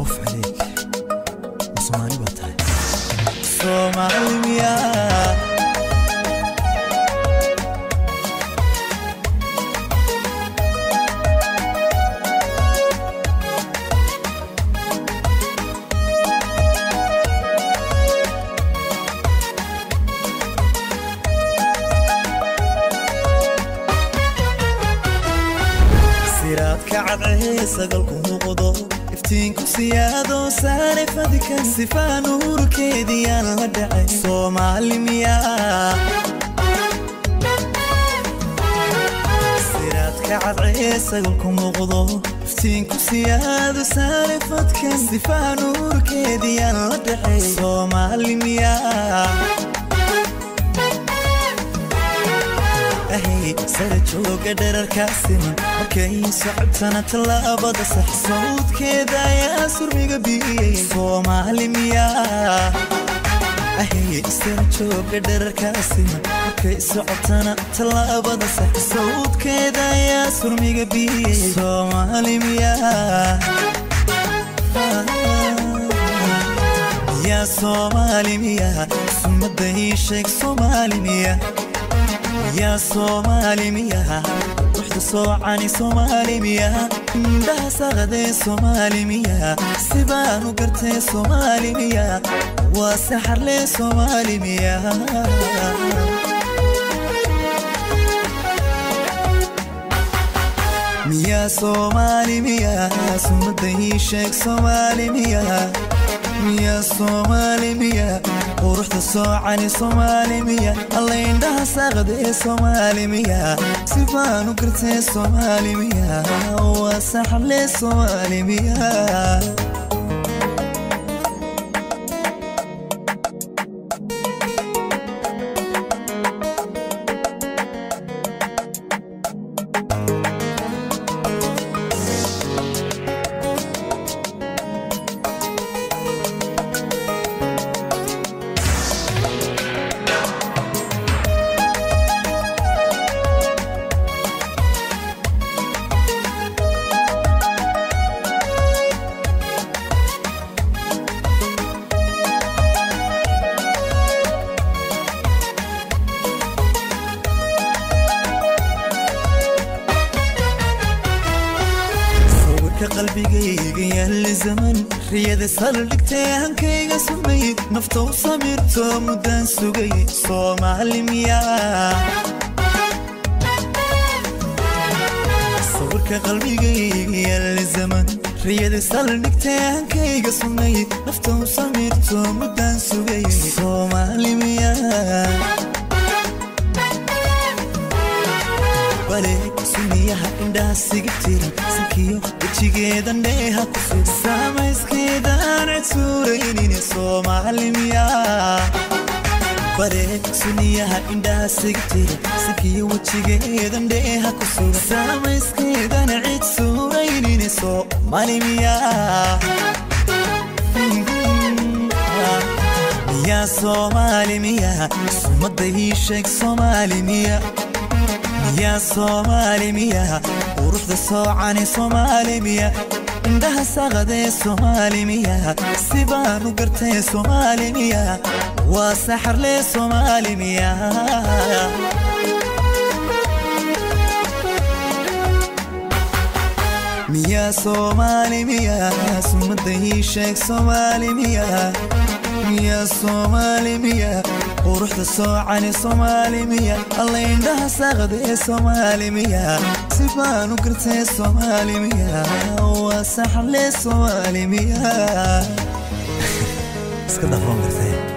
Of عليك Soomaali baa tahay. Soomaali miyaa? Siraadka cadcee sagalku muuqdo, iftiinku siyaado saare fadka, sifaa nuurkeediyaan la dhacay. Soomaali miyaa? Siraadka cadcee sagalku muuqdo, iftiinku siyaado saare fadka, sifaa nuurkeediyaan la dhacay. Soomaali miyaa? Ahay, sara jooga dherarkaa siman, markay socotana tallaabada sax, sawdkeeda ayaa surmiga biyey. Soomaali miyaa? Ahay, sara jooga dherarkaa siman, markay socotana tallaabada sax, sawdkeeda ayaa surmiga biyey. Soomaali miyaa? Yaa Soomaali miyaa? Sumada ii sheeg, Soomaali miyaa? Yaa Soomaali miyaa? Quruxda soocani Soomaali miyaa? Indhaha saqadee Soomaali miyaa? Sibaan u gartee Soomaali miyaa? Waa saxarlee Soomaali miyaa? Miyaa Soomaali miyaa? Sumada ii sheeg, Soomaali miyaa? Miyaa Soomaali miyaa? Quruxda soocani Soomaali miyaa? Alla indhaha saaqadee Soomaali miyaa? Sifaan u gartee Soomaali miyaa? Waa saxarlee Soomaali miyaa? Sawirka qalbigayga yaalla zaman, riyada saldhigtay hankayga sumay, nafta u samirto muddaan sugay. Soomaali miyaa? Sawirka qalbigayga yaalla zaman, riyada saldhigtay hankayga sumay, nafta u samirto muddaan sugay. Soomaali miyaa? Bale suniyaha indhaha siga tiran, sankiyo wejigeedan dheeha ku sugan, saamayskeedaan cid suuraynin. Soomaali miyaa? Bale suniyaha indhaha siga tiran, sankiyo wejigeedan dheeha ku sugan, saamayskeedan cid suuraynin. Soomaali miyaa? Miyaa Soomaali miyaa? Sumada ii sheeg, Soomaali miyaa? Miyaa Soomaali miyaa? Quruxda soocani Soomaali miyaa? Indhaha saqadee Soomaali miyaa? Sibaan u gartee Soomaali miyaa? Waa saxarlee Soomaali miyaa? Miyaa Soomaali miyaa? Sumada ii sheeg, Soomaali miyaa? Miyaa Soomaali miyaa? Quruxda soocani Soomaali miyaa? Alla indhaha saqadee Soomaali miyaa? Sibaan u gartee Soomaali miyaa? Waa saxarlee Soomaali miyaa? Iska dhafoon gartee.